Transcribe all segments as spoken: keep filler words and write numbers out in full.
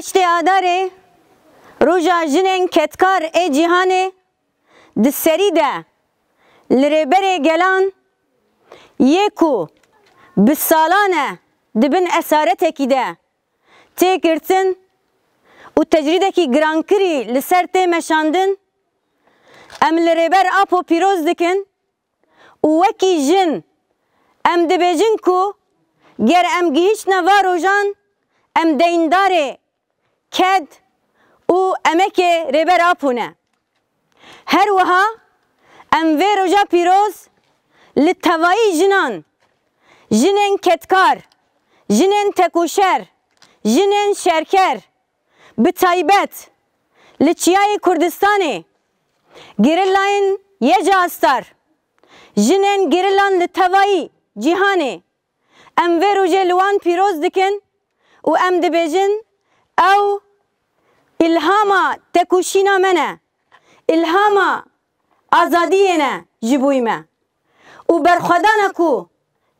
Heştê Adarê, roja jinên kedkar ê cîhanê, di serî de li Rêberê Gelan yê ku bi salan e di bin esaretekî de tê girtin û tecrîdekî girankirî li ser tê meşandin, em li Rêber Apo pîroz dikin û wekî jin em dibêjin ku ger em gihîştine va rojan, em deyndarê ked û emekê Rêber Apo ne. Her wiha em vê roja pîroz li tevayî jinan, jinên kedkar, jinên tekoşer, jinên şerker, bi taybet li Çiyayê Kurdistanê, gerîlayên YJA Star, jinên gerîlan li tevayî cîhanê, em vê rojê li wan pîroz dikin û em dibêjin, ew îlhama tekoşîna me ne, îlhama azadiyê ne ji bo me. Û berxwedana ku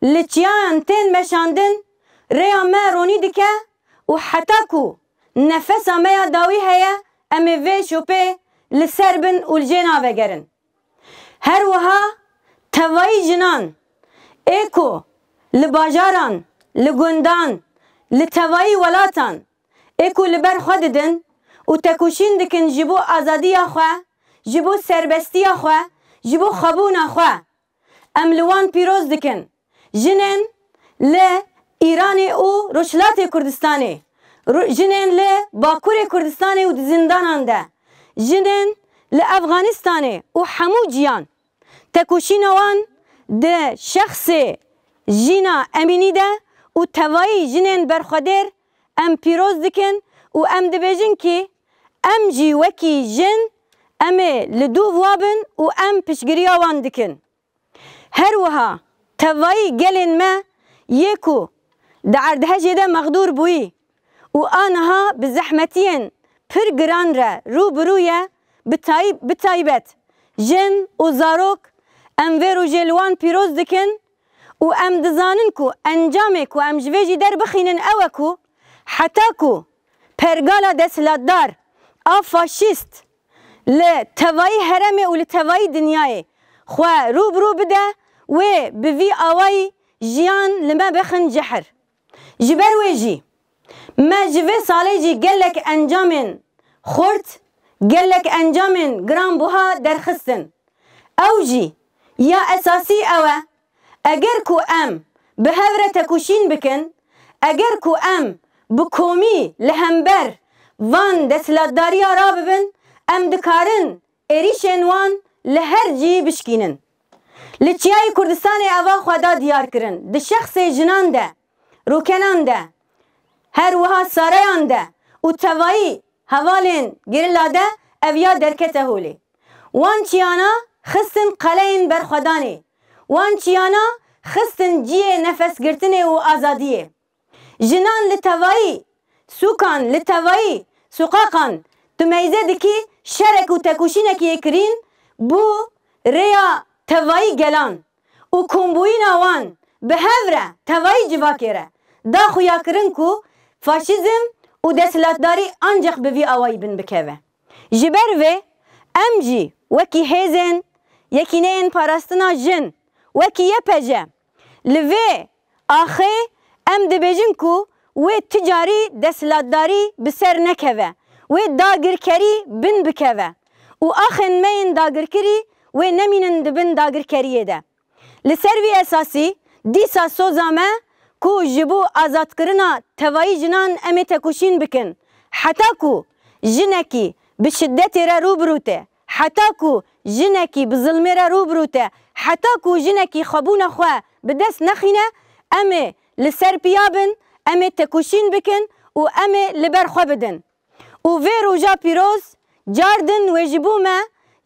li çiyayan tên meşandin, rêya me ronî dike û heta ku nefesa me ya dawî heye, em ê vê şopê li ser bin û li jê navegerin. Her wiha tevayî jinan ê ku li bajaran, li gundan, li tevayî welatan ê ku li ber xwe didin û tekoşîn dikin ji bo azadiya xwe, ji bo serbestiya xwe, ji bo xwebûna xwe, em li wan pîroz dikin. Jinên li Îranê û Rojhilatê Kurdistanê, ru-, jinên li Bakurê Kurdistanê û di zindanan de, jinên li Efxanistanê û hemû ciyan. Tekoşîna wan di şexsê Jîna Emînî de û tevayî jinên berxwedêr em pîroz dikin û em dibêjin kî em jî wekî jin em ê li dûv wa bin û em piştgiriya wan dikin. Her wiha tevayî gelên me yê ku di erdhejê de mexdûr bûyî û aniha bi zehmetiyên pir giran re rû bi rû ye, bi tay-, bi taybet jin û zarok, em vê rojê li wan pîroz dikin û em dizanin ku encamê ku em ji vê jî derbixînin ew e ku heta ku pergala desthilatdar a faşîst li tevayî herêmê û li tevayî dinyayê xwe rû bi rû bide, wê bi vî awayî jiyan li me bixin cehir. Ji ber wê jî me ji vê salê jî gelek encamên xurt, gelek encamên giranbuha derxistin. Ew jî ya esasî ew e, eger ku em bi hev re tekoşîn bikin, eger ku em bi komî li hember van desthilatdariya rabibin, em dikarin êrîşên wan li her cî bişkînin. Li Çiyayê Kurdistanê eva xwe da diyar kirin, di şexsê jinan de, rûkenan de, her wiha sareyan de û tevayî hevalên gerîla de ev ya derkete holê. Wan çiyana xistin qeleyên berxwedanê. Wan çiyana xistin cihê nefesgirtinê û azadiyê. Jinan li tevayî sûkan, li tevayî suqaqan tu meyze dikî şerek û tekoşînekî yê kirîn bû rêya tevayî gelan û kombûyîna wan bi hev re tevayî civakê re da xuyakirin ku faşîzm û desthilatdarî ancaq bi vî awayî bin bikeve. Ji ber vê em jî wekî hêzên Yekîneyên Parastina Jin, wekî Y P J, li vê axê em dibêjin ku wê ti carî desthilatdarî bi ser nekeve, wê dagirkerî bin bikeve û axên me yên dagirkirî wê nemînin di bin dagirkeriyê de. Li ser vî esasî, dîsa soza me ku ji bo azadkirina tevayî jinan em ê tekoşîn bikin. Heta ku jinekî bi şidetê re rû bi rû tê, heta ku jinekî bi zilmê re rû bi rû tê, heta ku jinekî xwebûna xwe bi dest nexîne, em ê li ser piya bin, em ê tekoşîn bikin û em ê li ber xwe bidin. Û vê roja pîroz car din wê ji bo me,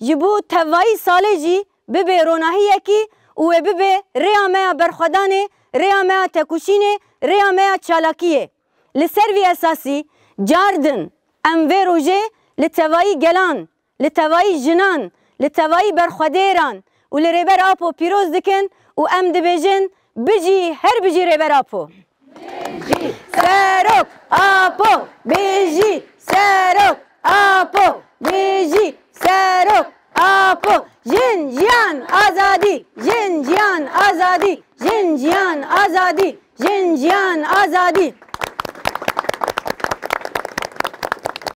ji bo tevayî salê jî bibe ronahiyekî û wê bibe rêya me ya berxwedanê, rêya me ya tekoşînê, rêya me ya çalakiyê. Li ser vî esasî car din em vê rojê li tevayî gelan, li tevayî jinan, li tevayî berxwedêran û li Rêber Apo pîroz dikin û em dibêjin, bijî, her bijî Rêber Apo. Serok, Apo, Bijî, Serok, Apo, Bijî, Serok, Apo. Jin, jiyan, azadî. Jin, jiyan, azadî. Jin, jiyan, azadî. Jin, jiyan, azadî.